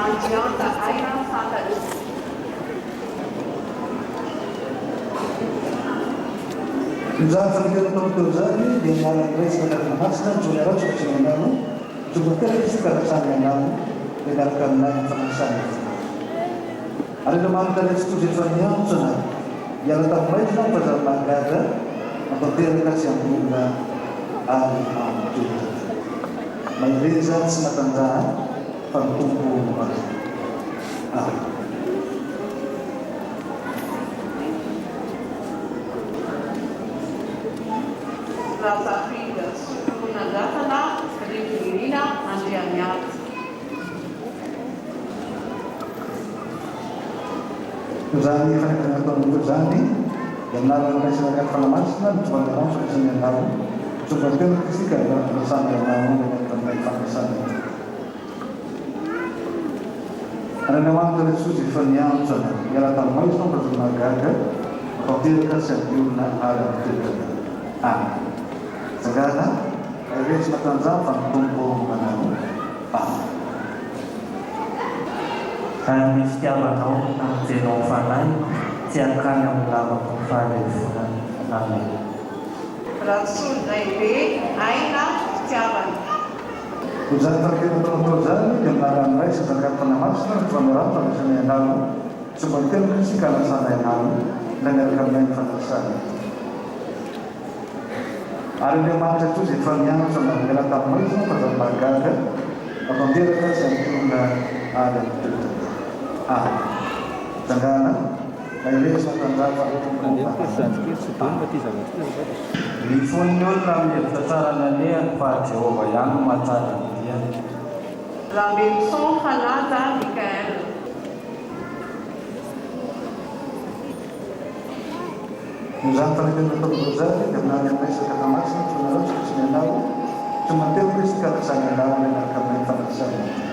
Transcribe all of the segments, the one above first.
Andrianta Aina Fantatro. Izany fanekena nataony teo izany dia ny anaran'ny Ray sy ny Anarana Masina, ny Jona Ratsy sy ny Anao, Tonga teraka izy ka natsangana anao, dia miaraka aminay amin'ny fanasana ny Fanahy. Ary Andriamanitra Ray Tsitoha izay efa niantso anay hiala tamin'ny maizina fa zary mahagaga, matanteraka sy hamorona ary hampitoetra. Mahereza tsy matanjaha fa ny Tompo momba anao. Amen. Razafidy Solonandrasana Rivo-Nirina Andriamihaja. Izany fanekena nataon'ny Tompo izany dia anaran'ny Ray sy Zanaka ary Fanahy Masina no tonga ny antso sy ny anao, tonga teo Kristy ka nasan'ny anao miaraka aminay fanasana. Ary Andriamanitra ilay Soa izay efa niantso anao hiala tamin'ny maizina fa tsy nahagaga, tanteraka sy hampiorina ary hampitoetra anao. Amen. Tsangana, Mahereza sy matanjaha fa ny Tompo momba anareo. Amen. Ary ny fitiavanao no namonjenao ny fanahiko tsy hankany amin'ny lavaky ny fahalevonana. Amen. Rasolondraibe Aina Fitiavana. Izany fanekena nataonao izany dia anaran'ny Ray sy Zanaka ary Fanahy Masina no tonga rano fandraisanay anao sy mba niteraka isika hanasanay anao ilay miaraka aminay ny fandraisana. Ary Andriamanitra toa izay efa niantso anao niala tamin'ny maizina fa zany mahagaga fa tanteraka sy antonona ary ampitoetra. Amen. Tsangana. Ny fon'ny olona mihevitra tsara ny alehany, fa Jehovah ihany no mahatsara ny diany. Rambelison Fanaja Michaël. Izany fanekena nataon'ireo izany dia amin'ary amin'ny resaka Hamasy, tsy manaratsy fa tsy mianaro, tsy manteroka izy ka lasa mianaro miaraka aminay fanasana.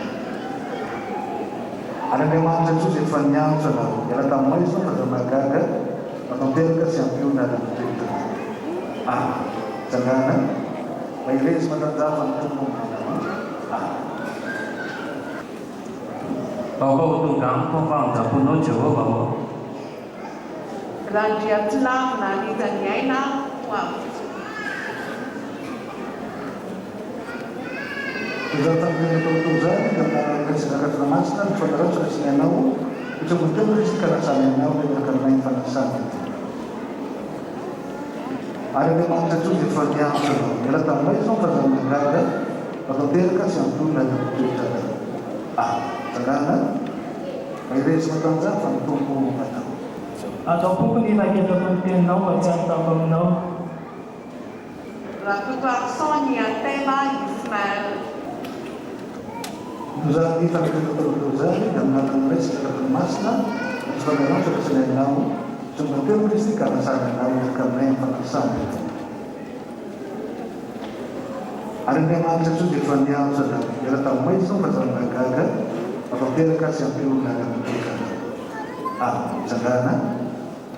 Ary Andriamanitra Jesoa izay efa niantso anareo hiala tamin'ny maizina fa aza mahagaga fa tanteraka sy hampiorina ary hampitoetra anareo. Amen. Tsangana, mahereza sy matanjaha fa ny Tompo momba anareo. Amen. Aoka ho tonga amiko ny famindram-ponao, Jehovah ô. Randriatsilavina Anita Niaina ho avy. Izany fanekena natao teo izany dia anaran'ny Ray sy Zanaka Fanahy Masina ny fanaratsy raisiny anao ho tsy ambony teo Kristy ka nasany anao ilay miaraka ny fanasany ary Andriamanitra koa dia efa niantso anao niala tamin'ny maizina fa zany nagaga fa tanteraka sy antonona ny toetra anao ah tsangana mahereza sy matanjaha fa ny Tompo momba anao. Ato am-poko ny hiraiketako ny teninao mba tsy hanotako aminao. Rakotoarison Ny Atema Ismaël. Izany fanekena nataonareo izany dia amin'ny alalan'ny Ray sy ny Zanaka Masina no tsy fananantsy fa tsy ilay anao tonga teo Kristy ka nasana anao hiaraka aminay amin'ny fanasana. Ary Andriamanitra koa dia efa niantso anao hiala tamin'ny maizina fa zany nahagaga fa tanteraka sy hampiorina ary hampitoetra anao. Amen. Mitsangàna.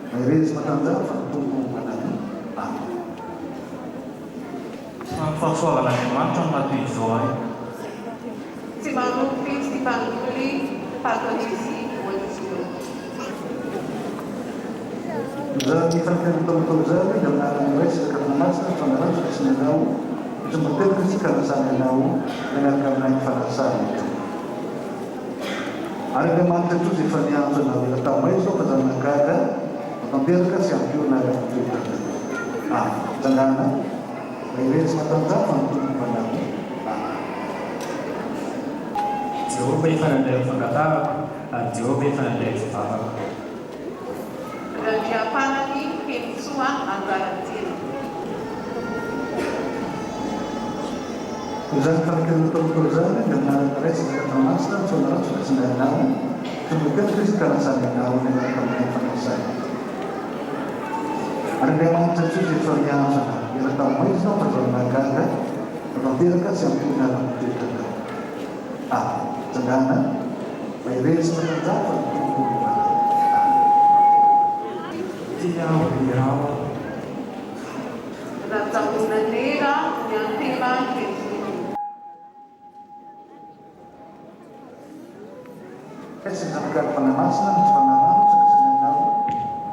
Mahereza sy matanjaha fa ny Tompo momba anareo. Amen. Fa ny fahasoavan'Andriamanitra no maha toy izao ahy. Tsy manompo izy ty mpanoly Patrice Odile. Izany fanekena nataonao izany dia amin'ny anaran'ny Ray sy Zanaka Fanahy Masina ny fanaratsy fa tsy ny anao no tonga teo Kristy ka nasany anao miaraka aminay ny fanasany. Ary Andriamanitra koa izay efa niantso anareo ela taminay izao fa zany nahagaga fa tanteraka sy hampiorina ary hampitoetra anareo. Amen. Tsangana, mahereza sy matanjaha fa ny Tompo momba anareo. Amen. Jehovah efa nandray ny fangatahako, ary Jehovah efa nandray ny fivavako. Randriamparany Henintsoa Anjaratiana. Izany fanekena nataony teo izany dia anaran'ny Ray sy Zanaka Masina ny Fanahy fa tsy ny anarany, tonga teo Kristy ka nasany anao niaraka tamin'ny fanasany. Ary Andriamanitra koa izay efa niantso anao hiala tamin'ny maizina fa izao nahagaga fa tanteraka sy hampiorina ary hampitoetra anao. Amen. Tsangana, mahereza sy matanjaha fa ny Tompo momba anao. Amen. Tia aho derao aho. Rajaonanera Miantema Kevin. Ray sy ny Zanaka ary Fanahy Masina no tsy fanarano tsy raisina anao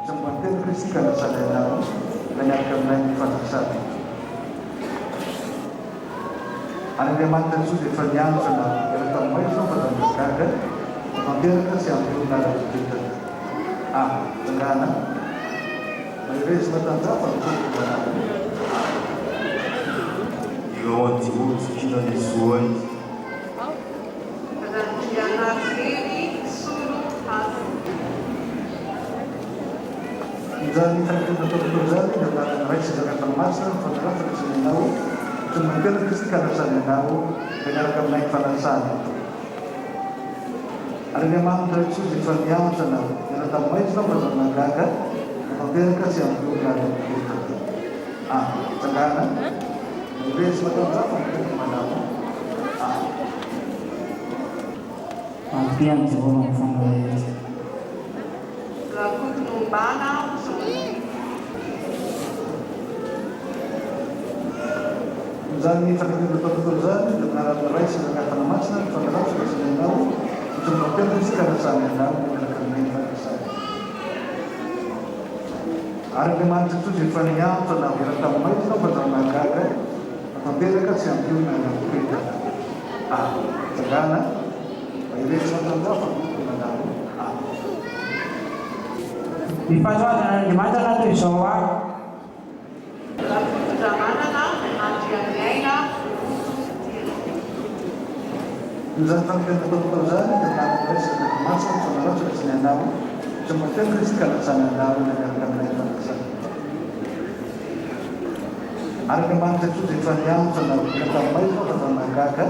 tsy ambany tena Kristy ka nasaly anao na miaraka aminay ny fandraisana Ary Andriamanitra Jesoa dia efa niantso anao hiala tamin'ny maizina fa aza migaga fa tanteraka sy hampionona azy avy teo A. Tsangana Mahereza matanjaha fa ny Tompo manao A. Ireo andiam-olon-tsikina nizoa izy. Randrianarivelo Solo Hasina. Izany fanekena nataonareo izany dia anaran'ny Ray sy Zanaka Masina no fanarafana sy ny Anao, sy ny Mompera Kristy ka anasany Anao, dia miaraka aminay ny fanasany. Ary Andriamanitra Ray Tsoa izay efa niantso anao, niala tamin'ny maizina mba aza mahagaga, fa tanteraka sy hampionona ary hampivokatra. Amen. Tsangana. Mahereza sy matanjaha fa ny Tompo manao. Amen. Matokia an'i Jehovah amin'ny fonao rehetra. Rakotonombana Jean. Izany fanekena nataonareo izany dia anaran'ny Ray sy Zanaka Fanahy Masina ny Fandratra sy ny Anao ny Tompo Mampianatra isika hanasany Anao miaraka aminay ny fanasany. Ary Andriamanitra Tsitoha izay efa niantso anao hiala tamin'ny maizina fa aza mahagaga fa tanteraka tsy hampionona anao toetra. A. Tsangana, Mahereza sy matanjaha fa ny Tompo manao. A. Ny fahasoavan'Andriamanitra na toy izao ahy. Rakotondramanana Andrianiaina Rojo Tiana. Izany fanekena nataonao izany dia anaran'ny Ray sy Zanaka Masina ny Fanahy Ratsy sy ny Anao sy ny Mompera Kristy ka latsahana anarana miaraka aminay fanasana. Ary Andriamanitra Jesoa dia efa niantso anao ka tamin'ny maizina fa aza mahagaga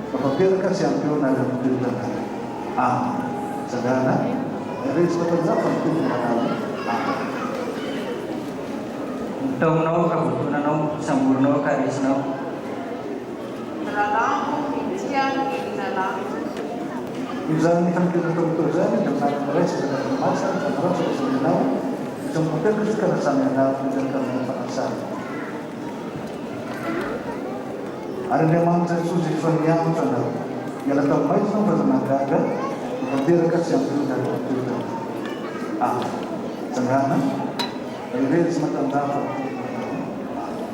fa tanteraka sy ampeo nareo ny toetranareo. Amen. Tsangana, Mahereza sy matanjaha fa ny Tompo manao. Amen. Notaominao ka voatonanao, samborinao ka resinao. Ralambo mitia Nirina Lanto. Izany fanekena atao toy izany dia anaran'ny Ray sy Zanaka Masina ny Fanahy Ratsy sy ny Anao izay mitateraka sy kanasana anarana miaraka amin'ny fanasana. Ary Andriamanitra Jesoa izay efa niantso anao hiala tamin'ny maizina fa aza mahagaga fa tanteraka sy hampionona ny toerana. Amen. Tsangana, mahereza sy matanjaha fa ny Tompo manao. Amen.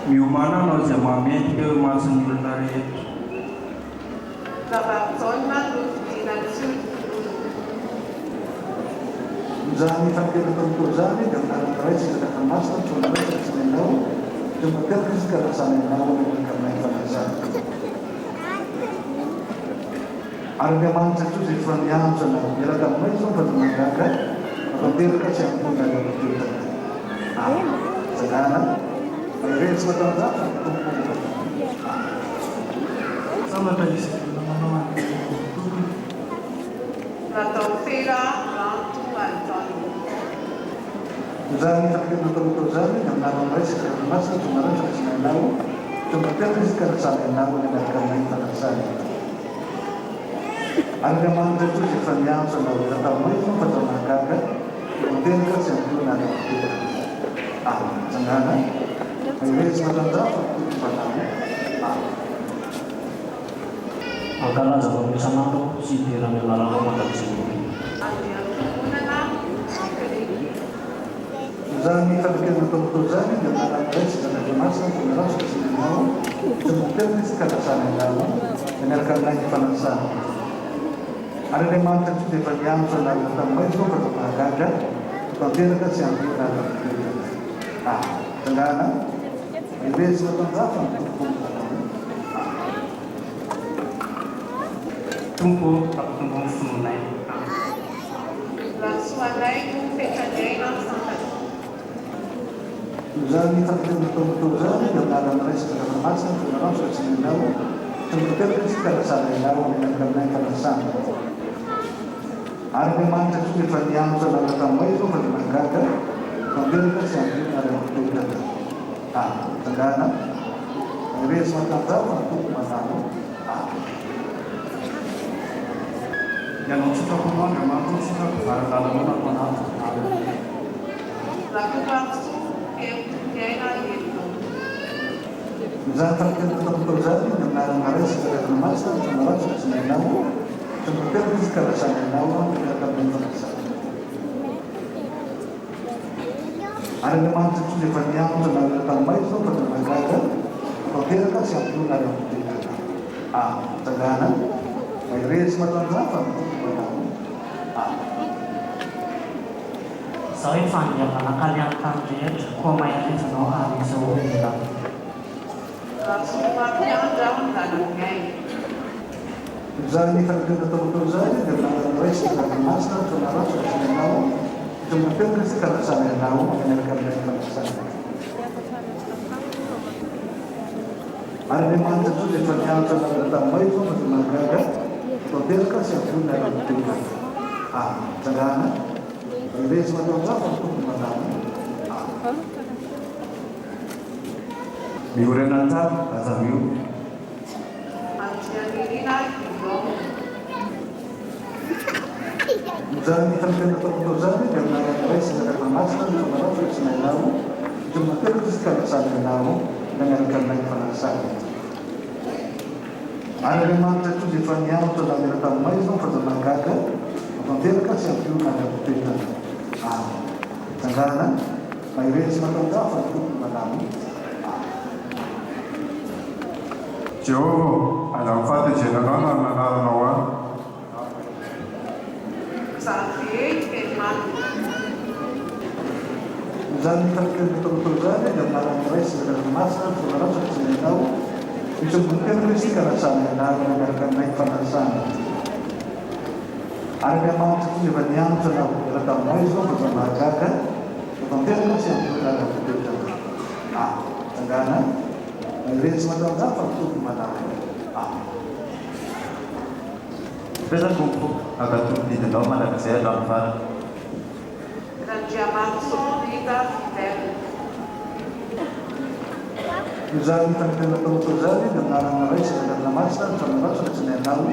Miomàna hanao izay mahamendrika eo imason'ny olona rehetra. Rabarijaona nofidina tsy ho filoha. Izany fanekena nataon'i izany dia anaran'ny Ray sy Zanaka Masina ny Fanahy Ratsy sy ny Anao dia materaka izy ka latsahany Anao miaraka aminay fanasana. Ary Andriamanitra koa izay efa niantso anao hiala tamin'ny maizina fa aza mahagaga fa tanteraka tsy hampionona anao ny toetrany. Amen. Tsangana, mahereza sy matanjaha fa ny Tompo momba anao. Amen. Sambatra izay olona manao an'izay didin'ny Tompony. Radaofera Ranto Alexandre. Izany fanekena natao tao izany dia anaran'ny Ray sy Zanaka Masina tonga randrana sy nainao, tonga teto izy ka natsangany anao miaraka aminay fanasany. Ary Andriamanitra koa izay efa niantso anao hiala tamin'ny maizina fa aza mahagaga tanteraka tsy ampio na ara-potoana. Amen. Tsangana, mahereza sy matanjaha fa ny Tompo mpanao. Amen. Hankalaza anao isan'andro aho sy hidera ny anaranao mandrakizay indrindra. Andriantombonana Ankiringy. Izany fanekena nataonao tao izany dia anaran'ny Ray sy Zanaka Masina ny Fanahy Ratsy sy ny Anao izay mampelina izy ka lasany Anao dia miaraka aminay ny fanasana. Ary Andriamanitra koa dia efa niantso anareo tamin'ny maizina fa aza mahagaga fa tanteraka tsy hampionona azy amin'ny toetrany. Amen. Tsangana, mahereza sy matanjaha fa ny Tompo momba anao. Amen. Tompo ô, ampitomboy ny finoanay. Amen. Rasoanaivo Fetraniaina Santatra. Izany fanekena nataonao tao izany dia anaran'ny Ray sy Zanaka Masina ny Fanahy Ratsy sy ny Anao tonga tanteraka isika lasana ianao miaraka aminay fanasana Ary Andriamanitra koa efa niantso anareo tamin'ny maizina fa dia mahagaga tanteraka tsy hampionona ary hampitoetra Amen. Tsangana, mahereza sy matanjaha fa ny Tompo manao. Amen. Ianao ny sitraponao Andriamanitra o sitrako varin-dalanao no ato anatiko. Amen. Rakotoarisoa Hery Tompiaina Herinao. Izany fanekena nataonao tao izany dia anaran'ny Ray sy Zanaka Masina ny Fanahy Ratsy sy ny Anao. Tonga teo izy ka lazainy anao miaraka amin'ny fanasana. Ary Andriamanitra koa efa niantso anareo tamin'ny maizina fa dia mahagaga tanteraka sy hampionona ary hampiteraka. A. Tsangana, mahereza sy matanjaha fa ny Tompo manao. A. Izaho efa handeha manakany amin'ny tany rehetra, koa mahereza ianao ary izao lehilahy. Rasoamampiandra ny aina. Izany fanekena tao izany dia anaran'ny Ray sy ny Zanaka Masina ny Fanahy Ratsy sy ny Anao, tonga teo Kristy ka nasana ianao miaraka aminay ny fanasana. Ary Andriamanitra koa dia efa niantso anareo tamin'ny maizina fa dia mahagaga, tanteraka sy ampionona ary ampiteny. Amen. Tsangana, Irery tsy matahotra fa ny Tompo manao. Amen. Miorena tsara, aza miova. Andrianirina Guillaume. Izany fanekena tao izany dia anaran'ny Ray sy ny Zanaka Masina ny Fanahy Ratsy sy ny Ainao, tonga teo Kristy ka nasainy anao nanaraka anay ny fanasany. Ary Andriamanitra koa dia efa niantso anareo tamin'ny maizina fa aza mahagaga fa tanteraka sy ampionona ary ampitoetra. Amen. Tsangana, mahereza sy matanjaha fa ny Tompo no manao. Amen. Jehovah ô, aza amin'ny fahatezeranao no ananaranao ahy. Xavier Herman. Izany fanekena tao izany dia amin'ny anaran'ny Ray sy ny Zanaka Masina ny Fanahy Ratsy sy ny Ainao, misy ambony telo Kristy ka nasana ianareo miaraka aminay ny fanasana. Ary Andriamanitra koa efa niantso anao hiala tamin'ny maizina fa aza mahagaga fa tanteraka sy ampionona ary ampitoetra. Amen. Tsangana. Mahereza sy matanjaha fa ny Tompo manao. Amen. Mipetraka Tompo, hankatò ny didinao mandrakizay hatramin'ny farany. Randriamarison Rita Fidèle. Izany fanekena tao izany dia anaran'ny Ray sy ny Zanaka Masina ny Fanahy Ratsy sy ny Ainao.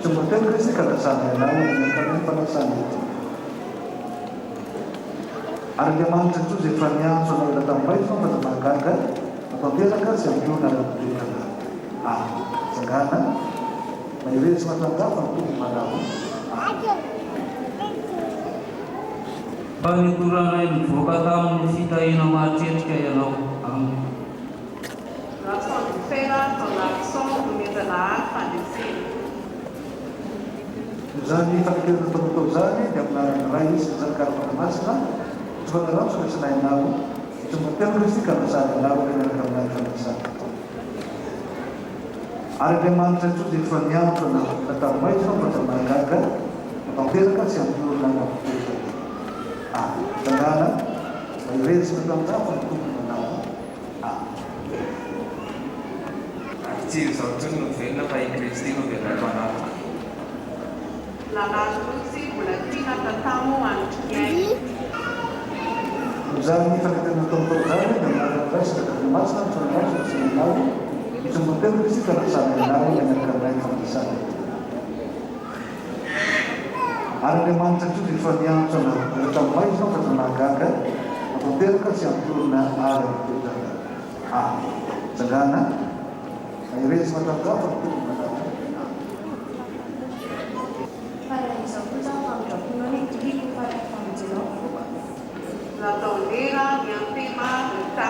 Tonga teo Kristy ka nasana ianao miaraka amin'ny fanasana. Ary Andriamanitra koa izay efa niantso anao ela tamin'ny maizina fa dia mahagaga fa tanteraka sy ampionona ary ampitoerana. Amen. Tsangana, mahereza sy matanjaha fa ny Tompo manao. Amen. Fa nitoranay nivoaka tamin'ny fitahiana mahatretrika ianao. Amen. Rasoandrofera Donaldson nomen-janahary fandresena. Izany fanekena natao tao izany dia amin'ny anaran'ny Ray sy ny Zanaka ary Fanahy Masina, ny Fanahy Ratsy no tsy nainao, tonga teo Kristy ka nasany anao miaraka aminay fanasana. Ary Andriamanitra koa dia efa niantso anao ka tamin'ny maizina fa aza mahagaga fa tanteraka sy hampiorina anao toetra. Amen. Tsangana, mahereza sy matanjaha fa ny Tompo manao. Amen. Ary tsy izaho intsony no velona fa i Kristy no velona ato anatiko. Lalàn'Nosy mbola tiana tatamo andriaina. Izany fanekena natao tao izany dia anaran'ny Ray sy Zanaka Masina ny Fanahy Masina sy ny Anao, ny Tompo telo Kristy ka nasana ianao miaraka aminay ny fanasana. Ary Andriamanitra koa dia efa niantso anao hiala tamin'ny maizina fa aza mahagaga fa tanteraka sy hampiorina ary hampitoetra Amen. Tsangana, mahereza sy matanjaha fa ny Tompo manao. Amen. Fa raha izaho kosa famindram-ponao no toriako fa raha famonjenao ny foko. Nataonera Niantema Rita.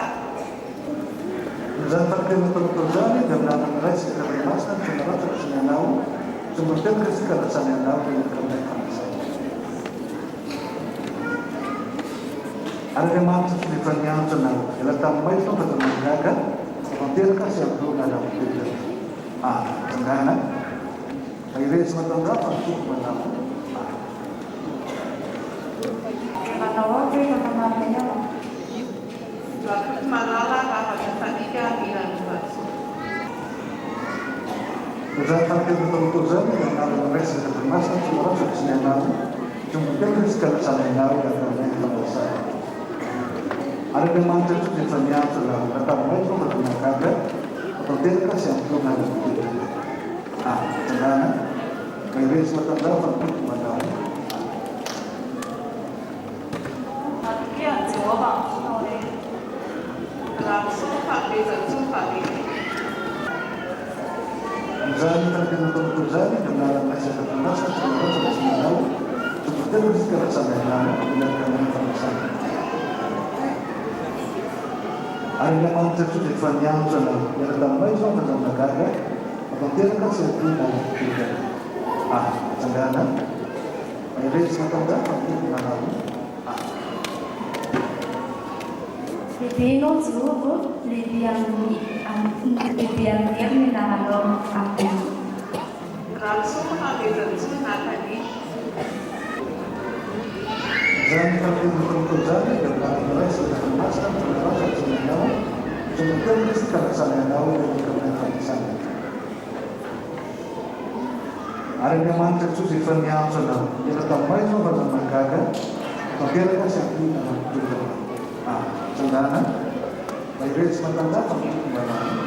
Izany fanekena natao tao izany dia amin'ny anaran'ny Ray sy ny Zanaka Masina ny Fanahy Ratsy sy ny Anao, Tompo telo Kristy ka nasana ianao miaraka aminay fanasana. Ary Andriamanitra tsy efa niantso anao hiala tamin'ny maizina fa dia mahagaga fa tanteraka sy ampionona ary ampitoetra. Amen. Tsangana. Mahereza sy matanjaha fa ny Tompo manao. Amen. Manao aho ve efa namarina ianao? Rakotomalala Ravatrafanika Miranovatsoa. Izany fanekena natao tao izany dia anarana Ray sy Zanaka Masina tsy maratsaka sy ny anarana Tompo telo Izy ka nasana ianareo miaraka aminay ny fanasana. Ary Andriamanitra koa dia efa niantso anareo ka tamin'ny maizina fa dia mahagaga fa tanteraka sy ampionona ary ampitoetra. Amen. Tsangana, mahereza sy matanjaha fa ny Tompo manao. Amen. Matokia an'i Jehovah amin'ny fonao rehetra. Rahasoa Fanomezantsoa Valérie. Izany fanekena nataonao izany dia amin'ny alalan'ny Ray sy Zanaka Masina sy Fanahy Masina sy Anao, Tompo telo Izy ka samy anao, miaraka amin'ny fanasana. Ary Andriamanitra tsotra efa niantso anao hiala tamin'ny maizina fa aza mahagaga fa tanteraka tsy adino na toerana. Ah, tsangana, mahereza sy matanjaha fa ny Tompo manao. Ah. Lehibe Ianao Jehovah ô, lehibe amin'ny lehibe amin'ny hery ny anaranao. Amen. Rasoa Fanomezantsoa Nathalie. Izany fahavelon'ny mpanompo izany dia milaza Ray sy Zanaka Masina ny Fanahy Masina tsy manao izay nataony Izy ka natsangany anao eo amin'ny fanasana. Ary Andriamanitra Jesosy efa niantso anao hiala tamin'ny maizina fa aza mahagaga tanteraka sy hampionona anao toerana a tsangana mahereza sy matanjaha fa ny Tompo mba anao a.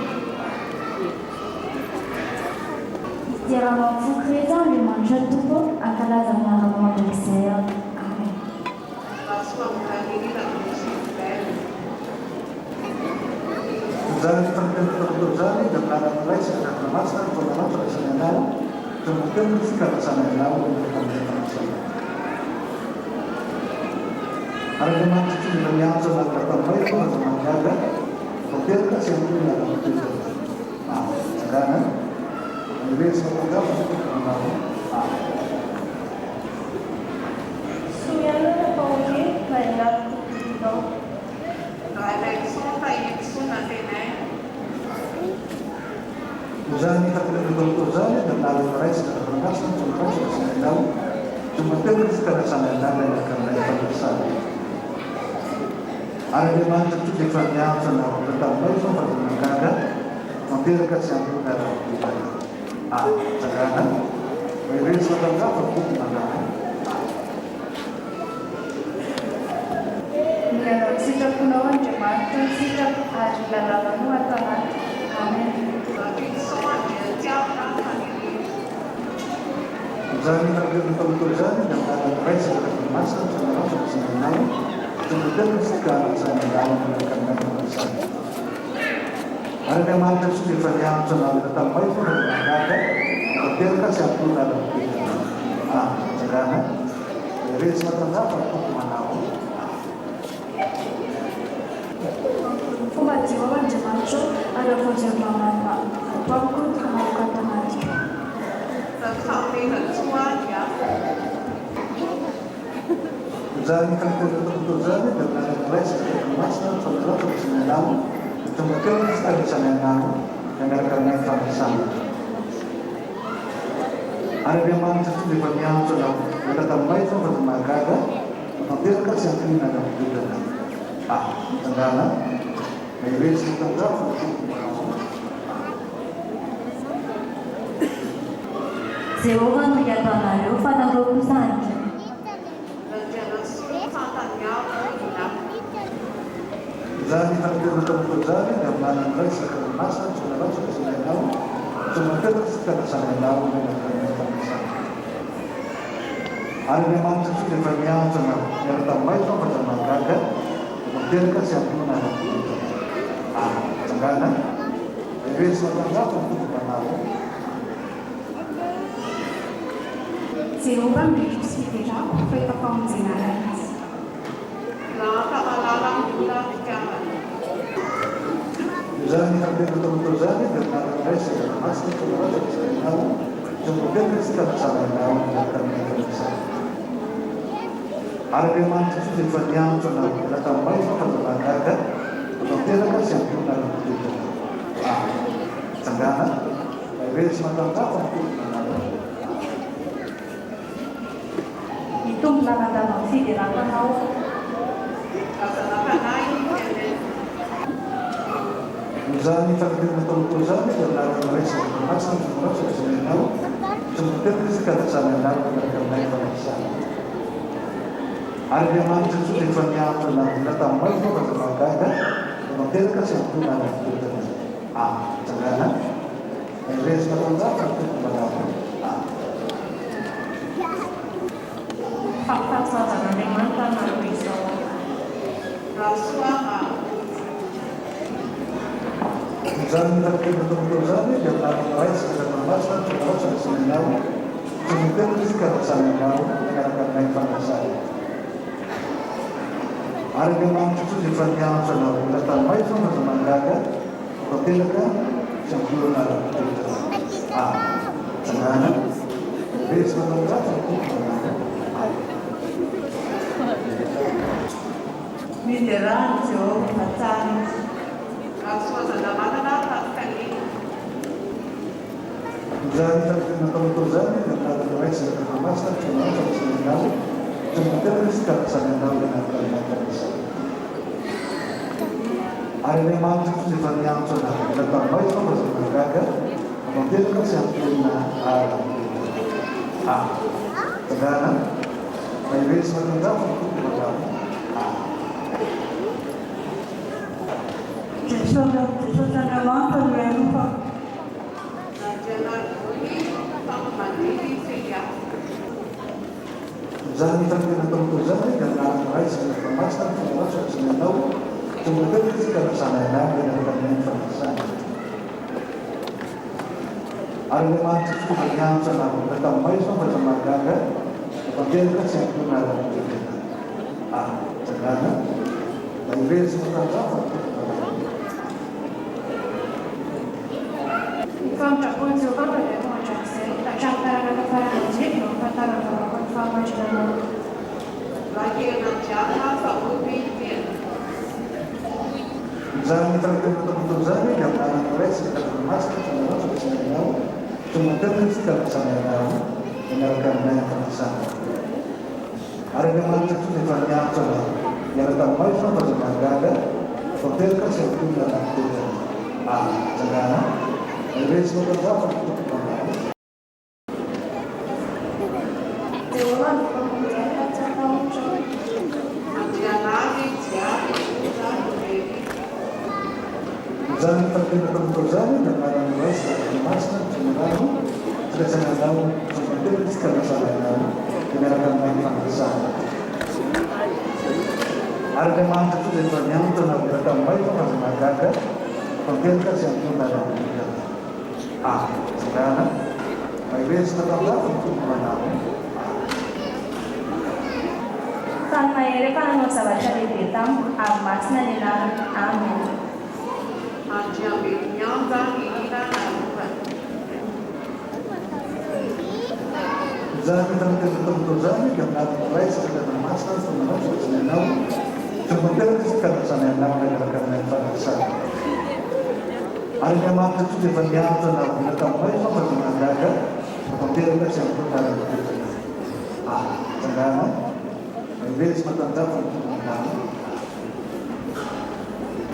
Hidera anao amin'ny foko rehetra aho Andriamanitra Tompo ô, hankalaza ny anaranao mandrakizay aho. Amen. Rasoamoranirina Gilbert. Izany fampianarana izany dia milaza ny Ray sy ny Zanaka Masina ny Fanahy Masina sy ny Anao, izay mampionona sy karatsana anao amin'ny fampianarana. Ary Andriamanitra tsy mbola niantso anao taminay fa aza mahagaga, tanteraka tsy hampionona anao toerana. Ah, tsangana, iretsy matanjaka no tokony hanao. Ah. Soa ihany aho nampahory na ianarako didinao. Ralaison Tahiantsoa Nantenaina. Izany fampianarana atao izany dia milaza ny Ray sy ny Zanaka Masina ny Fanahy Masina sy ny Ainao, izay mampionona sy karatsana ny lalana miaraka aminay fandraisana. Ary Andriamanitra Tompo efa niantso anao ka taminao izao fa aza mahagaga, tanteraka tsy ampy miara-mivelona. A. Tsangana, mahereza sy matanjaha fa Tompo manana. A. Ny hanao ny sitraponao Andriamanitra ny sitrako ary ny lalànao no ato anatiko. Amen. Rakotoson Andriantiavina Faniriana. Izany fampianarana atao izany dia amin'ny alalan'ny Ray sy ny Zanaka Masina ny Fanahy Masina sy ny Ainao, izay mampionona sy karatsana ny lalana miaraka aminay fandraisana. Ary Andriamanitra Tompo efa niantso anao efa tamin'ny maizina fa dia mahagaga, tanteraka sy ampionona ara-pitenenana. Ah, tsangana. Iretsy matanjaka fa ny Tompo manao. Fomba Jehovah Andriamanitro ary havonjeo mba marina ato amiko ny fanahiko ato anatiko. Fanomezan-tsoa ny hafa. Izany fanompoana tontolo izany dia milaza ny Ray sy ny Zanaka Masina ny Fanahy Masina sy ny Anao, ny tonga teo ny fitanisana ny Anao, dia miaraka aminay ny fanasana. Ary Andriamanitra Tompo efa niantso anao hiala tamin'ny maizina fa dia mahagaga fa tanteraka tsy ankininana ny toerana. Ah, mitsangàna, mahereza sy matanjaha fa ny Tompo momba anao. Ah. Jehovah no hiato anareo, fa nareo kosa hangina. Randrianasolo Fantaniavo Nina. Izany fampianarana tontolo izany dia amin'ny alalan'ny Ray sy Zanaka Masina ny Fanahy Masina sy ny Ainao, izay mampionona sy karatsana anao miaraka amin'ny fanasana. Ary Andriamanitra Tompo efa niantso anao hiala tamin'ny maizina fa aza mahagaga fa tanteraka tsy hampionona ara-pinoana. Ah, tsangana, mahereza sy matanjaha fa ny Tompo manao. Jehovah no heriko sy fiderako, fa efa famonjena ahy Izy. Rahantamalala Mbola Fitiavana. Izany fampianarana tontolo izany dia milaza ny Ray sy ny Zanaka Masina ny Fanahy Masina sy ny Ainao, izay mampionona sy karatsana anao miaraka amin'ny fanasana. Ary Andriamanitra Tompo efa niantso anao hiala tamin'ny maizina fa aza mahagaga fa tanteraka sy hampionona ara-pitoerana. Ah. Tsangana. Mahereza sy matanjaha fa ny Tompo manala. Hitombo lalandava ny fiderana Anao. Razanapanahy Hélène. Izany fanekena nataon'i izany dia milaza ny Ray sy ny Zanaka Masina ny Fanahy Masina sy ny Ainao, izay mampionona sy karatsana anao miaraka aminay fanasana. Ary Andriamanitra Tompo efa niantso anao hiala tamin'ny maizina fa aza mahagaga fa tanteraka sy hampionona ara-pitoerana. Ah, tsangana. Mahereza matanjaha fa ny Tompo manao. Ah. Fampahasoavan'Andriamanitra anareo izao. Rasoa Mahavonjy. Izany faneken'ny tontolo izany dia dia amin'ny anaran'ny Ray sy ny Zanaka Masina no tonga ratsy ratsy anao, tonga telo izy ka ratsany anao miaraka aminay fanasana. Ary Andriamanitra koa dia efa niantso anao olona tany maizina fa aza mahagaga fa tanteraka sy ampiorina ara-pototra. A. Tsangana, Resy natao ratsy ny Tompo manana. A. Miderà an'i Jehovah fa tsara izy. Rasoazanamanana Pascaline. Izany fanekena natao izany dia mitady Ray sy Zanaka Masina ny Andriamanitra fa tsy ny anao, tsy mampiteraka izy ka samy anao ilay nanontaniana izany. Ary Andriamanitra koa dia efa niantso anao, mbola tamin'ny maizina fa aza mahagaga, fa mampiteraka tsy ampy olona ary A. Tsangana, Mahereza sy matanjaka ny Tompo manao A. Jesosy Jesosy Andriamanitra no ialofako. Randrianarivony Fampimandimby Feliafo. Izany fanekena natao izany dia anaran'ny Ray sy ny Zanaka Masina ny Fanahy Masina sy ny Anao, tonga teo izy ka nasanay anay miaraka aminay ny fanasana. Ary Andriamanitra tsy tonga niantso anao na tamin'ny maizina fa aza mahagaga fa tanteraka tsy ampy olona ara-pirenena. A. Tsangana, na irery sy matanjaka ny Tompo manao. Ny famindram-pon'i Jehovah no ilaiko mandrakizay, hatramin'ny taranaka farany indrindra no ahafantaran'ny vahoaka ny fahamarinanao. Rahelinandriana Fahoby Telo. Izany fanekena natao izany dia anaran'ny Ray sy ny Zanaka Masina sy ny Fanahy Masina sy ny Anao, tonga teo izy ka natsangana anao miaraka aminay am-panasana. Ary Andriamanitra koa dia efa niantso anao hiala tamin'ny maizina fa aza mahagaga fa teraka sy ampolona anaty toerana ahajangana iretsy matanjaka ny Tompo manao. Jehovah no mpamonjy ahy ka tsy hatahotra aho. Andrianary Jiaby Onja Noely. Izany fanekena natao izany dia anaran'ny Ray sy Zanaka Masina ny Tomoranao, Firaisana anao, Tompo Izy ka nazava anao, dia miaraka aminay ny fanasana. Ary Andriamanitra koa dia efa niantona avy tamin'ny maizina fa aza mahagaga, tanteraka sy antonona ary amim-pinoana. A. Tsangana, Mahereza tatanjaka ny Tompo manao. A. Fa ny mahery efa nanao zavatra lehibe tamiko, ary masina ny anarany. Amen. Andriambelonianja Nirina Narovana. Izany fanekena natao izany dia anatin'ny Ray sy Zanaka Masina ny Fanahy Masina sy ny Anao, Tompo tanteraka izy ka natsangana anao miaraka aminay ny fanasana. Ary Andriamanitra koa dia efa niantso anao mbola tamin'ny maizina fa aza mahagaga fa tanteraka sy ampy ary mipetraka. A. Tsangana, Mahereza sy matanjaka ny Tompo manao.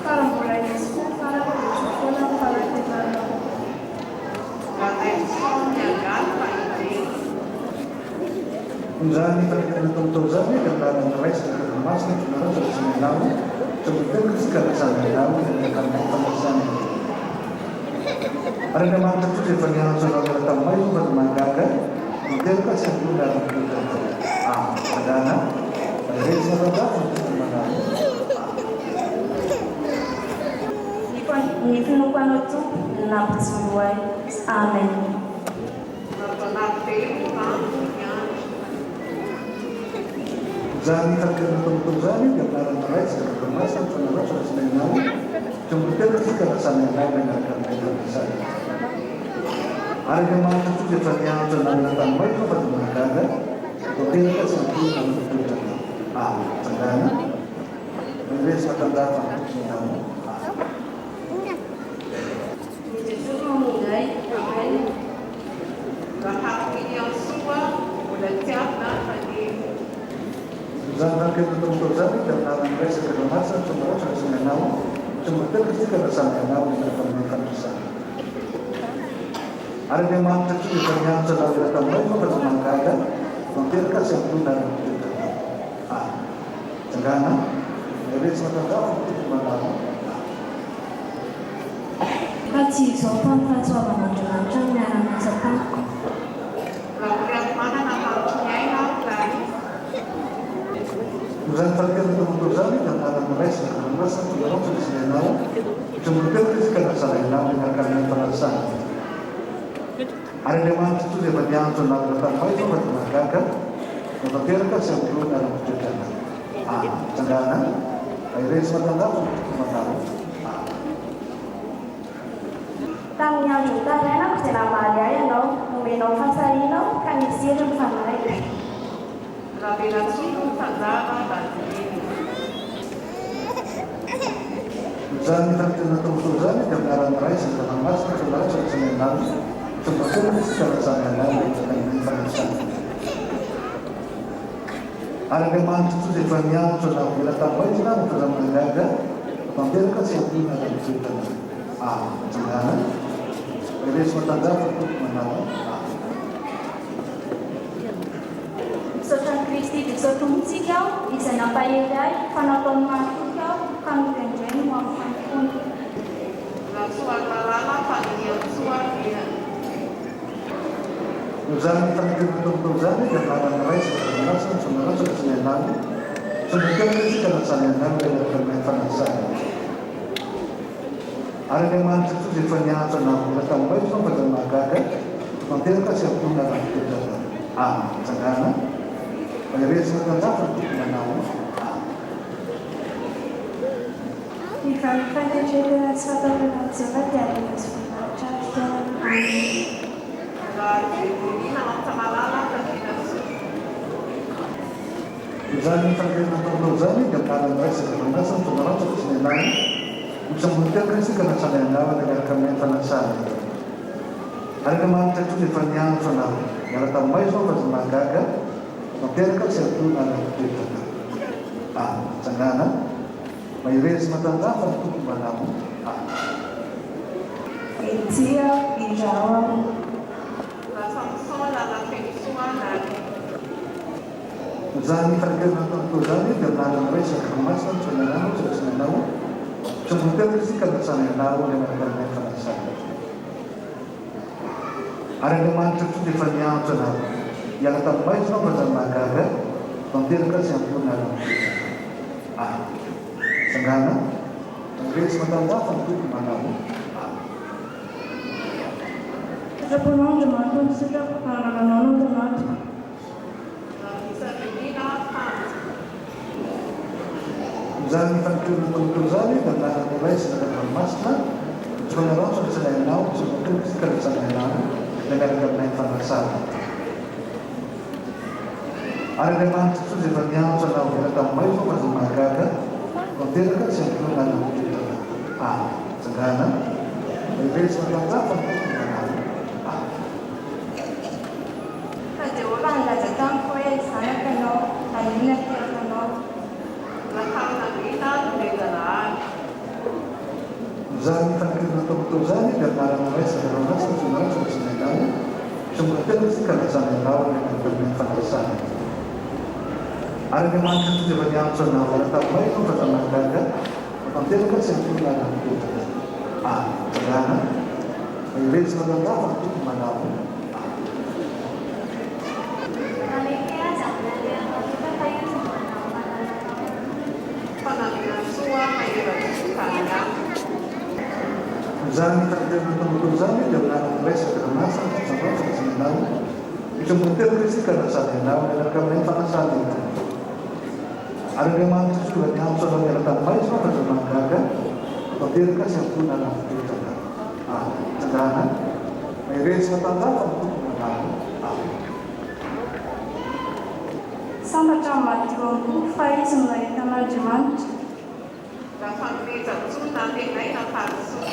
Fa raha mbola hisy koa ny farany dia tsy ho foana ny fanantenanao. Ranaivison Miangaly Fahendrena. Izany fanekena natao tao izany dia anaran'ny Ray sy ny Zanaka Masina ny Fanahy Masina sy ny Anao, Tompo tanteraka izy ka natsangana anao miaraka aminay fanasana. Ary Andriamanitra koa dia efa niantso anao hiala tamin'ny maizina fa aza mahagaga, tanteraka sy ampy olona ary mipetraka. A. Tsangana, Mahereza matanjaka ny Tompo manao. A. Ny finoako anao Tompo no nampijoro ahy. Amen. Rajaonarivelo Ranto Miandry. Izany fanekena natao izany dia anaran'ny Ray sy Zanaka Masina ny Fanahy Masina sy ny Anao, Tompo tanteraka izy ka natsangana anao miaraka aminay fanasana. Ary Andriamanitra koa dia efa niantso anao hiala tamin'ny maizina fa aza mahagaga, tanteraka sy ampy olona ny toetranao. A. Tsangana. Mahereza matanjaka ny Tompo manao. A. Ny Jesosy mamonjy ahy. Amen. Rahariniantsoa Mbolatiavina Fanilo. Izany fanekena natao tao izany dia anaran'ny Ray sy Zanaka Masina ny Fanahy Masina sy ny Anao, Tompo tanteraka isika ka samy Anao miaraka aminay fanasana. Ary Andriamanitra koa dia efa niantso anao hiala tamin'ny maizina fa tsy mahagaga, tanteraka sy ampy olona ary mitoetra. A. Tsangana, Mahereza sy matanjaka ny Tompo manao. A. Fa tsy izao fa ny fahasoavan'Andriamanitra no niara-niasa tamiko. Rakotoarimanana Haroniaina Clarisse. Izany fanekena natao izany dia anaran'ny Ray sy ny Zanaka Masina ny Fanahy Masina sy ny Anao, Tompo tanteraka izy ka nazavainao miaraka aminay fanasana. Ary Andriamanitra toa efa niantso anarana taminay izao fa dia mahagaga no tanteraka sy ampiroana ary ampitoetra anay. Amen. Mitsangàna, mahereza matanjaka ny Tompo manao. Amen. Tamin'ny andro nitarainako dia namaly ahy Ianao, nomenao fahasahiana aho ka nisy hery ny fanahiko. Raberatsoa no mpanjava Vasilina. Izany fanekena natao teo izany dia amin'ny anaran'ny Ray sy ny Zanany Masina ka milatsaka tsy mianala, tsy mba teraka isika raha tsy mianala milatsaka amin'ny fanasana. Ary Andriamanitra Tsitoha efa niantso anao ela tamin'ny maizina no tazanina mahagaga fa tanteraka tsy ampiana raha mitoetra ny Amen. Tsangana, Rehefa matanjaka ny Tompo manala. Amen. Misaotra an'i Kristy Jesoa Tompontsika aho, izay nampahery ahy, fa nataony mahatoky aho, ka notendreny ho amin'ny fanompoana. Rasoarimalala Faniriantsoa Riana. Izany fanekena natao tao izany dia anaran'ny Ray sy ny Zanany Masina tsy manatsaka tsy mianala, tsy miteraka isika na tsy mianala ilay anaran'ny fanasana. Ary Andriamanitra koa dia efa niantso anao ela tamin'ny maizina fa izany mahagaga tanteraka sy ampolona raha mitoetra Amen. Mitsangàna. Mahereza matanjaka ny Tompo manao. Amen. Ny valin'ny fanetren-tena sy fahatahorana an'i Jehovah dia harena sy voninahitra ary fiainana. Amena. Rajoelina Antsamalala Tandrinasoa. Izany fanekena nataonao izany dia milaza ny Ray sy ny Zanaka sy ny Fanahy Masina tsy mialana ho tsy ambony teo isika na tsy mialana miaraka amin'ny fanasana. Ary Andriamanitra koa dia efa niantso anao hiala tamin'ny maizina fa tsy mahagaga tanteraka tsy atolona ary hampitoetra anao. Amen. Tsangana, mahereza sy matanjaha fa ny Tompo manao. Amen. Ety aho, indrao aho. Rasamson Lalafenosoa Nary. Izany fanekena nataony teo izany dia milaza ny Ray sy ny Fanahy Masina tsy mianala tsy ratsy nanao, tsy ambony teo isika na tsy mianala ny anaran'ny fanasana. Ary Andriamanitra koa dia efa niantso anao hiala tamin'ny maizina fa izany mahagaga tanteraka sy ampionona ary ampitoetra. Amen. Tsangana, Andretsy matanjaka ny Tompo manao. Amen. Sitraponao Andriamanitra ny sitrako, ary lalanao no ato anatiko. Rafisarinina Fanja. Izany fanompoana natao izany dia milaza ny Ray sy ny Zanaka Masina, tsy manarantso ny tsirairay, tsy matoky isika ny tsirairay, dia miaraka aminay ny fanasana. Ary Andriamanitra Jesosy efa niantso anao ela tamin'ny maizina fa izay mahagaga tanteraka tsy ampinoana ary mampitoetra Amen. Tsangana, Mahereza matanjaka ny Tompo manao. Amen. Fa Jehovah nilaza tamiko hoe, Zanako ianao, anio no nateraka anao. Raharinandriana Nomezanahary. Izany fanekena natao teo izany dia anaran'ny Ray sy ny Zanaka Masina tsy manatrika tsy mianala, tsy mbola tena isika ka lazana ianao any amin'ny fanasana. Ary Andriamanitra tsy efa niantso anao hiala tamin'ny maizina fa izany mahagaga fa tanteraka tsy ampinoana ary ampitoetra. Amen. Tsangana, mahereza matanjaka ny Tompo manao. Amen. Maneke azy amin'ny alehan'ny mpanota fa izy no manao fanananao. Fanambinantsoa Mahery Izany fanekena natao izany dia milaza ny Ray sy ny Zanaka Masina sy ny Fanahy Masina sy ny Anarany. Eto ambony telo isika na sady anarana miaraka aminay fanasana eto. Ary Andriamanitra tsy tonga niantso anao miaraka amin'ny maizina fa izay mahagaga tanteraka sy ankohonana anaty toetra. Amen. Tsangana. Mahereza sy matanjaka ny Tompo manao. Amen. Sambatra ny madio am-po fa izy no nahita an'Andriamanitra. Rafanomezantsoa Nantenaina Falisoa.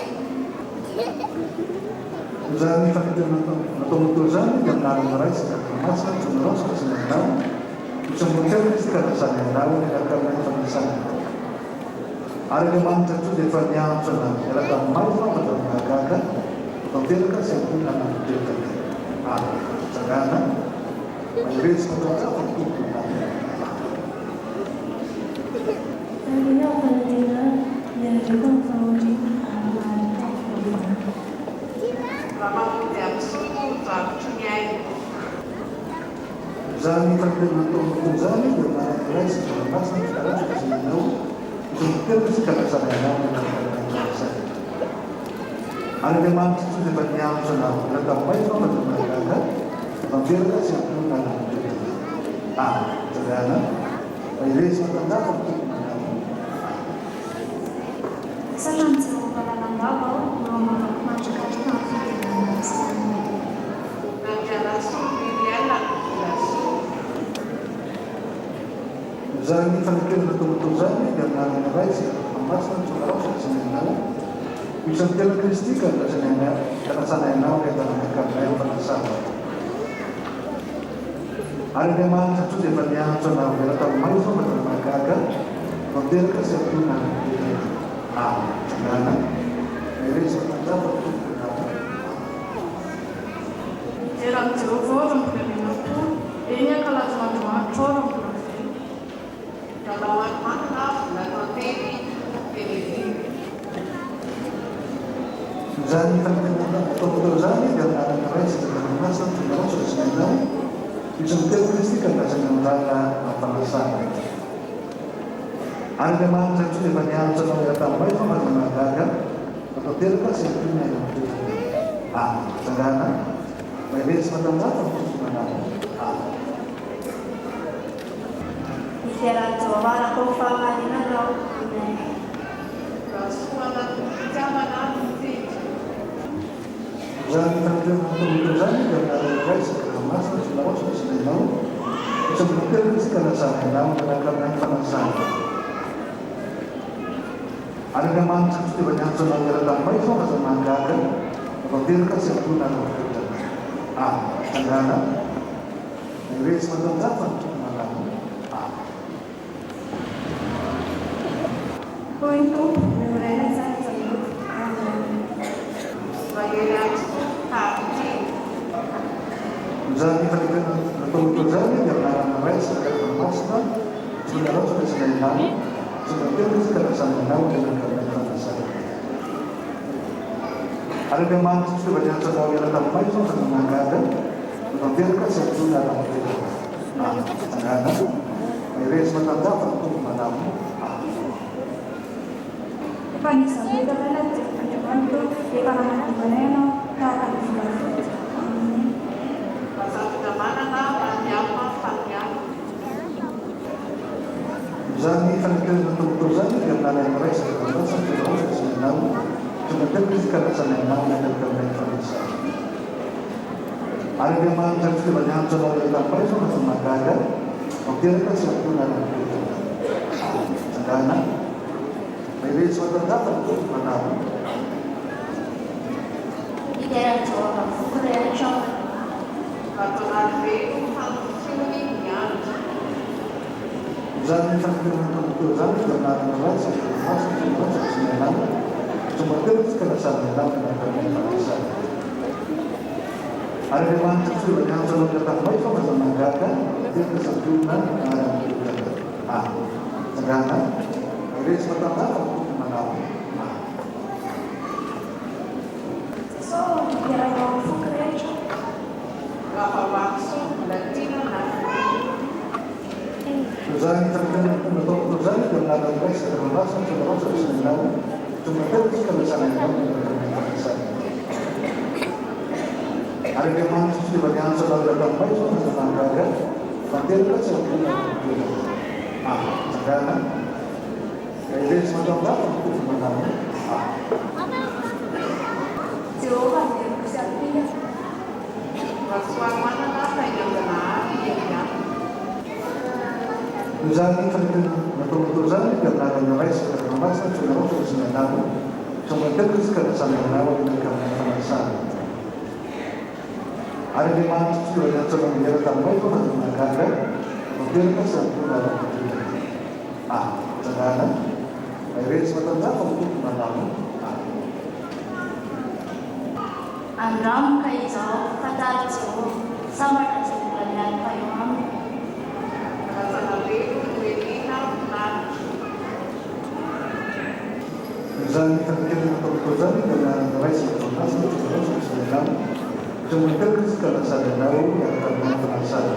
Izany fanekena nataonao teo izany dia amin'ny anaran'ny Ray sy ny Zanaka Masina tsy miraosa tsy mianao, tsy ambony izy ka lazany anao miaraka aminay fanasana. Ary Andriamanitra koa dia efa niantso anao miaraka amin'ny maizina fa dia mahagaga tanteraka sy ankohonana anaty toerana. Amen. Tsangana. Mahereza matanjaka ny Tompo manao. Amen. Tandremo ny fanantenana, miareta ny fahoriana ary mahareta ny fahoriana. Ramamonjiantsoa Zavotry ny aina. Izany fanekena nataon'ny Tompo izany dia manana iray sy ny Masina tsy maratsaka izay nanao izao niteraka sy ka natsangana ny anaran'ny Ray. Ary Andriamanitra Tsitoha dia efa niantso anao hiala tamin'ny maizina fa dia mahagaga tanteraka sy hampionona anao ny toerana. Amen. Tsangana fa irery matanjaka ny Tompo manao. Amen. Misaotra an'i Jehovah lalandava aho eo am-bavako mandrakariva amin'ny fiderana azy. Amen. Randrianasoa Muriel Volasoa. Izany fanekena natao tao izany dia amin'ny anaran'ny Ray sy ny Fanahy Masina no Raotra sy ny Anao, ho isan'ny tenan'i Kristy ka andrasanay ka anasanay Anao hiara-miaraka aminay amin'ny fanasana. Ary Andriamanitra toa dia efa niantso anao hiala tamin'ny maizina fa dia mahagaga tanteraka sy antonona any amin'ny toerana Amen. Tsangana, Mahereza Mpanjaka ny Tompo Anao. Amen. Midera an'i Jehovah aho raha mbola velona, eny, hankalaza an'Andriamanitra aho raha mbola velona. Lalao Harimanana, Volatantely, Kennedy. Izany fanentanana natao teo izany dia amin'ny alalan'ny Ray sy Zanaka Masina no tonga ao sy Anao, isan'ny telo Kristy ka andrasany anjara amin'ny fanasana. Ary Andriamanitra intsony efa niantso anao hiala tamin'ny maizina fa aza mahagaga fa tanteraka sy antonona eo amin'ny toerana. Amen. Tsangana, mahereza sy matanjaha ny Tompo manao. Amen. Midera an'i Jehovah araka ny fahamarinana aho. Amen. Rasoa anatin'ny fitiavana no fety. Izany fanekena natao teo izany dia amin'ny alalan'ny Ray sy Zanaka Masina sy Naosa sy Nainao, isan'ny voateny izy ka nasana Anao miaraka aminay ny fanasana. Ary Andriamanitra tsy tonga niantso anao hiala tamin'ny maizina fa aza mahagaga fa tanteraka sy antonona araka ny toetrany. Amen. Tsangana. Mahereza matanjaha fa ny Tompo malala. Amen. Hoy ny Tompo, Mioraina tsara Jakoba. Amen. Mahery ahy tokoa hahafoy. Izany fanekena natao teo izany dia amin'ny anaran'ny Ray sy ny Fanahy Masina sy ny Ratsy sy ny Lehilahy sy ny Telo sy Karazaninao ny anakaran'ny Fanasana. Ary Andriamanitra tsy tonga niantso anao hiala tamin'ny maizina fa ny mahagaga no tanteraka sy antonona ary amin'ny Amen. Tsangana. Mahereza matanjaha fa ny Tompo manao. Amen. Efa nizara anay Andriamanitra ô, efa nanadio anay Ianao tahaka ny volafotsy. Amen. Razafindramanana Mariama Faniala. Izany fanekena natao tao izany dia amin'ny alalan'ny Ray sy ny Zanaka sy ny Fanahy Masina sy ny Anao, tonga teo Kristy ka natsangana anao miaraka aminay fanasana. Ary Andriamanitra tsy tonga niantso anao hiala tamin'ny maizina fa tsy mahagaga, tanteraka sy antonona ary mipetraka. Amen. Tsangana. Mahereza matanjaha fa ny Tompo manao. Hidera an'i Jehovah amin'ny foko rehetra aho. Rajaonarivelo Handokiony ny andro. Izany fanekena natao teo izany dia amin'ny anaran'ny Ray sy ny Fanahy Masina sy ny Ratsy sy ny Anao, tonga teo izy ka nasain'ny Anao miaraka amin'ny fanasana. Ary Andriamanitra tsy tonga niantso anao hiala tamin'ny maizina fa aza mahagaga, teraka santionana ary amin'ny toerana. Amen. Tsangana, mahereza matanjaha fa ny Tompo manao. Amen. Jesosy ô, midera Anao amin'ny foko rehetra aho. Ravaoarisoa Volatiana Narine. Izany fanekena natao teo izany dia amin'ny alalan'ny Ray sy ny Fanahy Masina sy ny Ratsy sy ny Anao, tonga teo izy ka nasaina Anao miaraka amin'ny fanasana. Ary Andriamanitra tsy tonga niantso anao hiala tamin'ny maizina fa aza mahagaga, tanteraka tsy antonona ny toerana. Amen. Tsangana. Mahereza matanjaha fa ny Tompo manao. Amen. Jehovah no heriko sy ampingako. Rasoarimanana Tahianjanahary Eliane. Izany fanekena natao teo izany dia amin'ny anaran'ny Ray sy ny Fanahy Masina sy ny Raotra sy ny Anao, tonga teo izy ka natsangana Anao miaraka amin'ny fanasana. Ary Andriamanitra tsy tonga niantso anao hiala tamin'ny maizina fa dia nahagaga tanteraka sy antonona ara-bodirana. Amen. Tsangana, mahereza sy matanjaha fa ny Tompo manao. Amen. Andramo ka izao, Fantaro Jehovah, sambatra izay mbola mialoka eo aminy. Razanavelo Noelina Finaritra. Izany fanekena natao teo izany dia anaran'ny Ray sy ny Fanahy Masina sy ny Ratsy sy ny Anao, izay mankeo Izy ka nasary anao hiaraka aminay ny fanasana.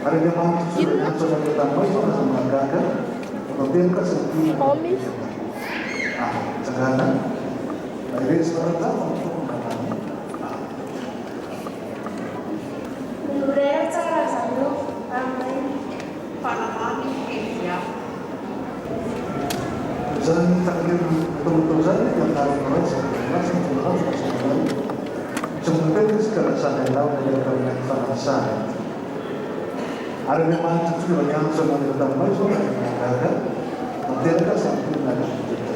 Ary Andriamanitra tsy tonga niantso anareo tamin'ny maizina fa aza mahagaga fa tanteraka sy antonona ny fiainana. Amen. Tsangana. Mahereza matanjaha fa ny Tompo manana. Amen. Miorena tsara zareo. Amen. Fanamamy Elvia. Izany fanekena nataonao izany dia anaran'ny Ray sy ny Fanahy Masina ny Fanahy Masina sy ny Ray. Tsy mipetraka isika raha samy hanao ny miaraka aminay fanasana. Ary Andriamanitra tsy mbola niantso anao niaraka taminao izao na dia mahagaga tanteraka samy tokony haka fototra.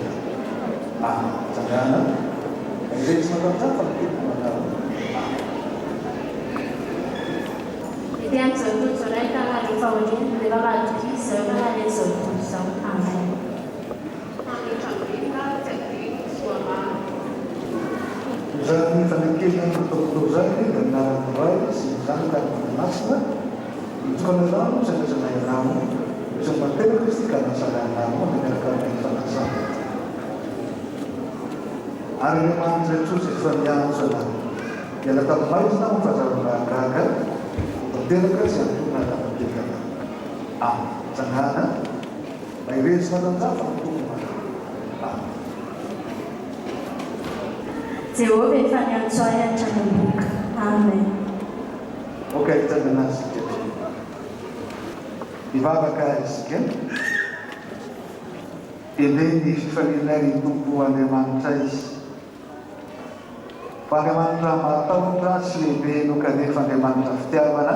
Amen. Tsangana. Izay tsy matanjaka fa ny Tompo manao. Amen. Ety amin'izao tontolo izao nahitana an'ireo fahoriana, nefa mahatokia izao efa nahare izao tontolo izao. Amen. Fanoetrambelona tsy adino Soamaro. Izany fanekena natao tao izany dia amin'ny anaran'ny Ray sy ny Zanaka ary ny Fanahy Masina, mitokana rano sy andraisana rano, izay materaka izy ka anasana rano dia miaraka amin'ny fanasana. Ary Andriamanitra Jesoa izay efa niantso anao hiala tamin'ny maizina ho fahazavana mahagaga, ho tanteraka sy hampionona hatramin'ny anao. Amen. Tsangana. Mahereza sy matanjaha fa ny Tompo manana. Amen. Jehovah efa niantso ahy hatrany am-bohoka. Amen. Aoka hitsangana isika. Hivavaka isika. Endrey ny fifalianay ry Tompo Andriamanitray. Fa Andriamanitra mahatahotra sy lehibe no kanefa Andriamanitra fitiavana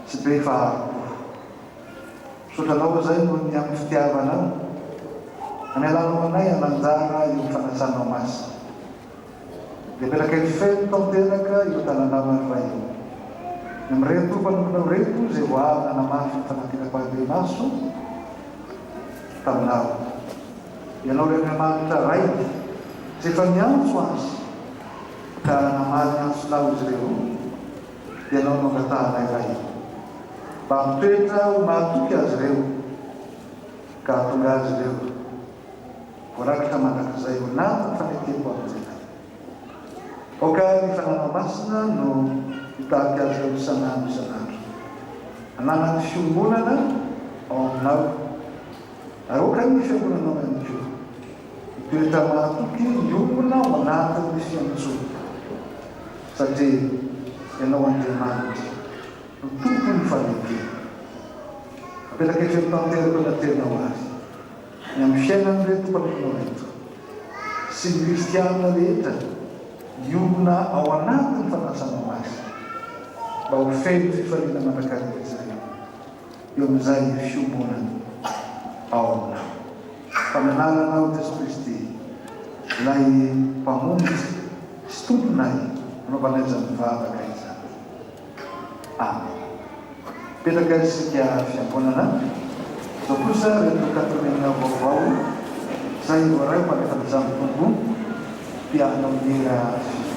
sy be fahari-po. Misaotra Anao izay noho ny amin'ny fitiavanao namelanao anay hananjara io fanasanao masina. Dia apetraka feno tanteraka io tananao ary Ray o. Ny amin'ireto mpanomponao ireto izay vao avy nanamafy ny fanantenako ahibe-maso taminao. Ianao ry Andriamanitra Ray izay efa niantso azy ka namaly ny antsonao izy ireo, Ianao no angatahanay Ray mba hampitoetra ho mahatoky azy ireo ka hahatonga azy ireo voarakitra mandrakizay ho anatin'ny fanekempihavananay. Aoka ny Fananao Masina no hitarika azy ireo isan'andro isan'andro. Hananany fiombonana ao Aminao, ary aoka ny Fiangonanao ihany koa hitoetra mahatoky hiombona ao anatin'ny fiantsoana, satria Ianao Andriamanitra no Tompon'ny fanekena. Apetraka feno tanteraka eo anatrehanao àry. Ny amin'ny fiainan'ireto mpanomponao ireto sy ny kristiana rehetra miombona ao anatin'ny fanasanao azy mba ho feno fifaliana mandrakariva izy ireo eo amin'izay fiombonany ao aminao. Fa amin'ny anaranao Jesoa Kristy ilay Mpamonjy sy Tomponay anaovanay izany vavaka izany. Amen. Mipetraka isika fiangonana. Izao kosa ireto katomena vaovao izay voaray ho mpanefa ny Tompo dia hanao hira fiderana.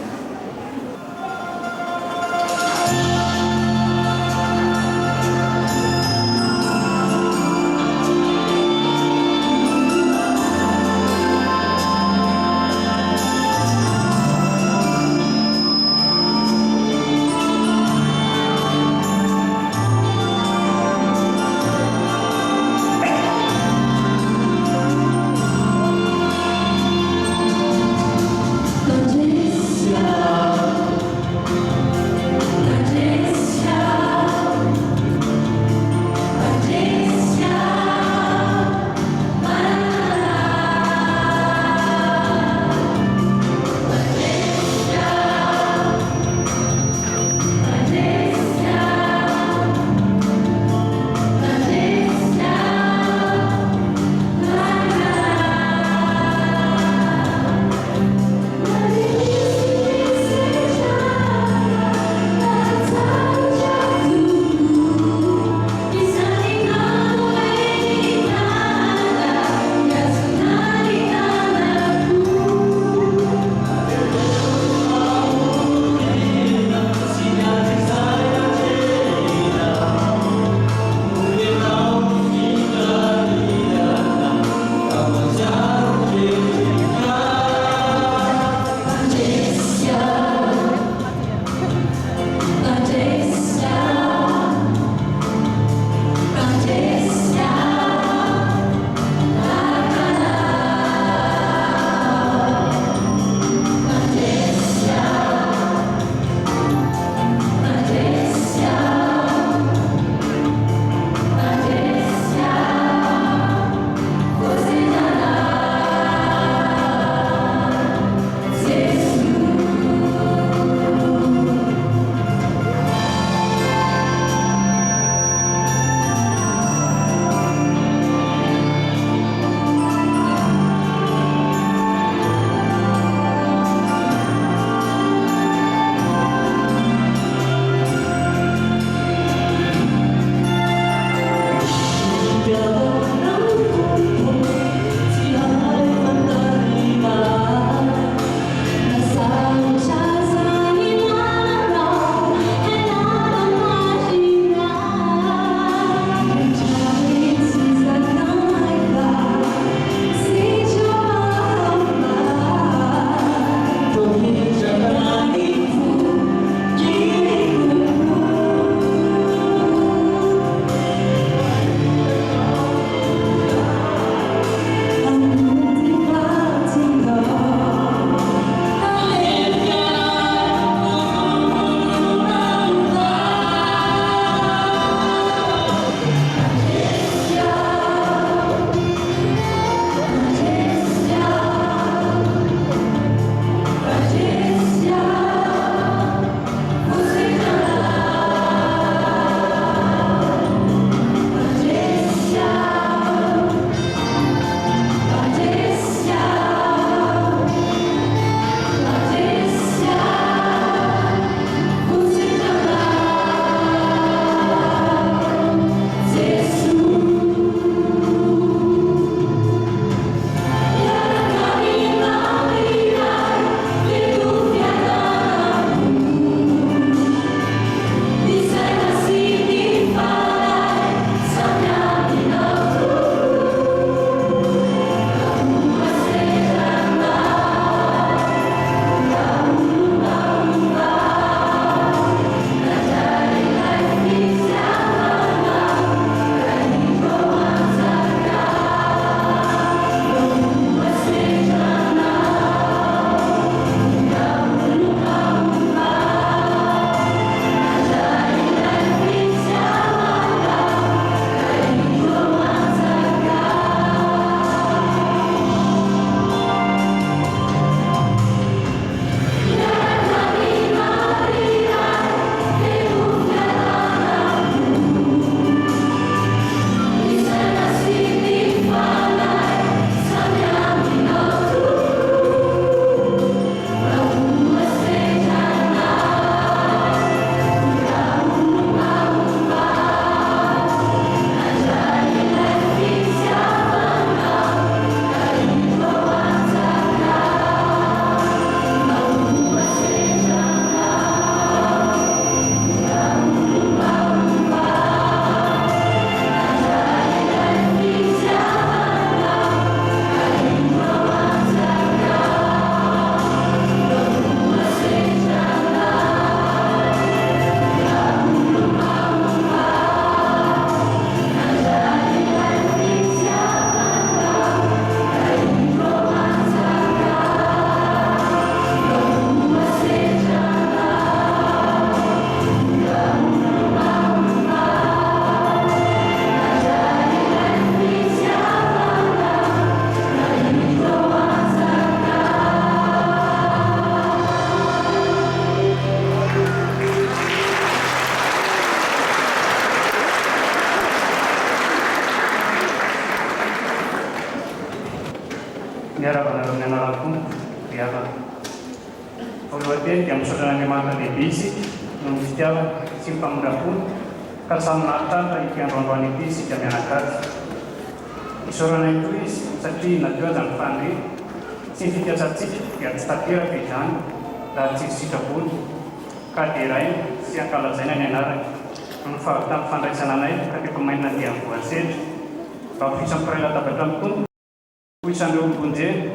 Voalohan-teny dia misaotra an'Andriamanitra lehibe isika noho ny fitiavany sy ny famindram-pony ka samy nahatratra ity andro androany ity isika mianakavy. Isaorana ihany koa Izy satria na teo aza ny faniriana sy ny fikasantsika dia tsy tanteraka izany raha tsy ny sitrapony ka deraina sy ankalazaina ny anarany noho ny fahavitan'ny fandraisana anay katekomenina dia voasedra mba ho isan'ny mpiray latabatra amin'ny Tompo. Ho isan'ireo olom-bonjena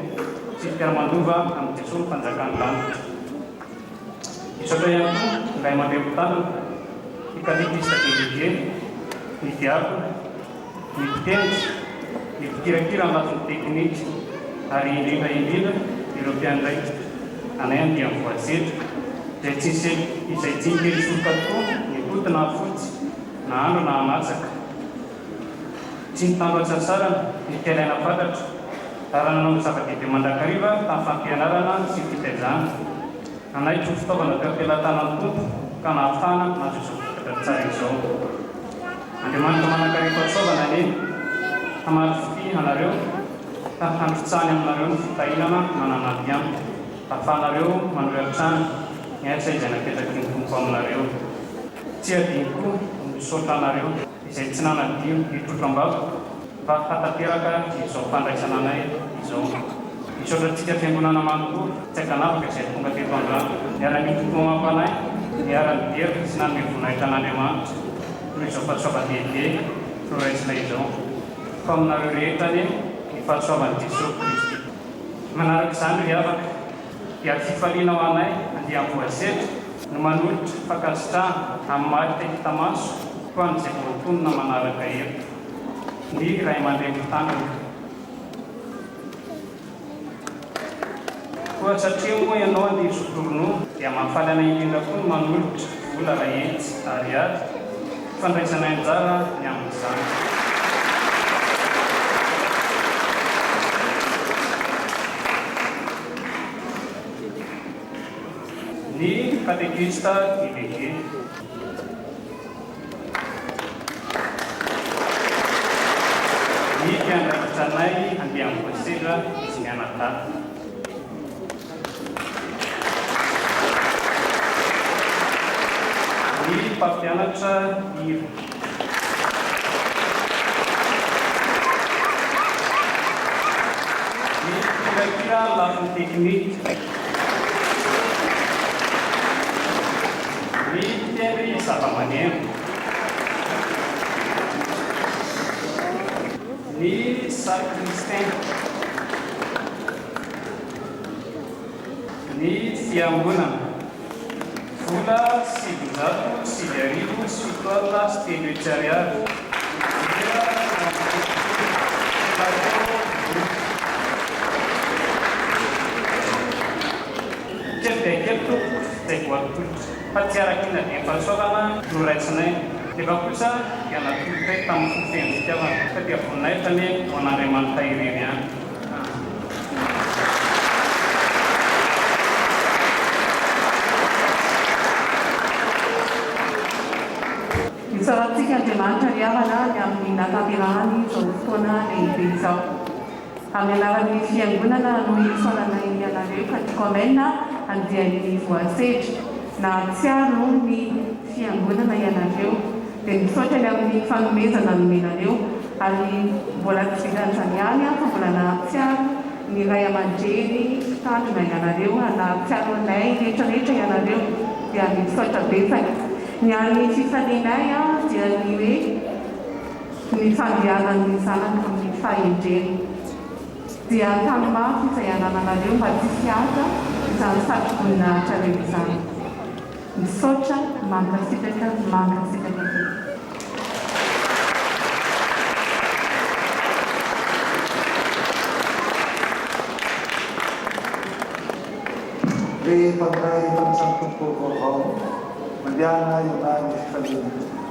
sy mpiara-mandova amin'i Jesoa ny fanjakan'ny lanitra. Misaotra ihany koa ny ray aman-dreny mpitandrina, ny katekista delege, ny diakona, ny mpitendry, ny mpikirakira ny lafiny teknika ary indrindra indrindra ireo mpiandraikitra anay andiany voasedra izay tsy nisento izay tsy nikely soroka tokoa ny tody na fotsy na andro na hamatsaka. Tsy nitandro an-tsasarana ny fiainana fatratra, ary nanao ny zava-dehibe mandrakariva tamin'ny fampianarana sy ny fitaizana. Nanaiky ho fitaovana teo am-pelatanan'ny Tompo ka nahafahana nahazo izao vokatra tsara izao. Andriamanitra manan-karem-pahasoavana anie hamaly fitia anareo ka handrotsahany aminareo ny fitahiana mananampy ampy, hahafahanareo manohy hatrany ny asa izay napetraky ny Tompo aminareo. Tsy adino koa ny misaotra anareo. izay tsy nanadino hitrotro am-bava fa hatanteraka izao fandraisana anay izao. Misaotra antsika Fiangonana manontolo tsy ankanavaka izay tonga teto androany, niara-niombom-po amam-panahy, niara-nidera sy nanome voninahitra an'Andriamanitra noho izao fahasoavan-dehibe noraisina izao. Ho aminareo rehetra anie ny fahasoavan'i Jesoa Kristy. Manaraka izany ry havaka, dia fifaliana ho anay andiam-boasedra no manolotra fankasitrahana amin'ny marika hita maso ho an'izay voatonona manaraka eto, ny ray aman-dreny mpitandrina. Koa satria moa ianao andeha hisotro ronono dia mahafaly anay indrindra koa ny manolotra vola 100 ariary fandraisanay anjara ny amin'izany. Ny katekista delege. Ny mpiandraikitra anay handeha am-poisedra izy mianadahy. Ny mpampianatra hira. Ny mpikirakira lafiny teknika. Ny mpitendry zavamaneno. Ny sacristain. Ny fiangonana. Vola 309 93 ariary. Kely dia kely tompoko izay voatolotra fa tsy araka ny haben'ny-fahasoavana no raisinay nefa kosa dia natolotray tamin'ny fo feno fitiavana ka dia voninahitra anie ho an'Andriamanitra irery ihany. Isaorantsika Andriamanitra ry havana ny amin'ny nahatanterahany izao fotoana lehibe izao. Amin'ny anaran'ny Fiangonana no isaoranay anareo Katekomena andian'ny voasedra. Nahatsiaro ny Fiangonana ianareo. Dia misaotra ny amin'ny fanomezana nomenareo. Ary mbola tsy vitan'izany ihany fa mbola nahatsiaro ny ray aman-dreny mpitandrina ianareo, nahatsiaro anay rehetra rehetra ianareo. Dia misaotra betsaka. Ny an'ny fifalianay dia ny hoe. Ny fandehanan'ny zanaka amin'ny fahendrena. Dia tany mafy izay anananareo mba tsy hihaza izany satroboninahitra-reo izany. Misaotra, mankasitraka, mankasitraka tompoko. Ry mpandray fanasan'ny Tompo vaovao, mandehana eo ambany fifaliana.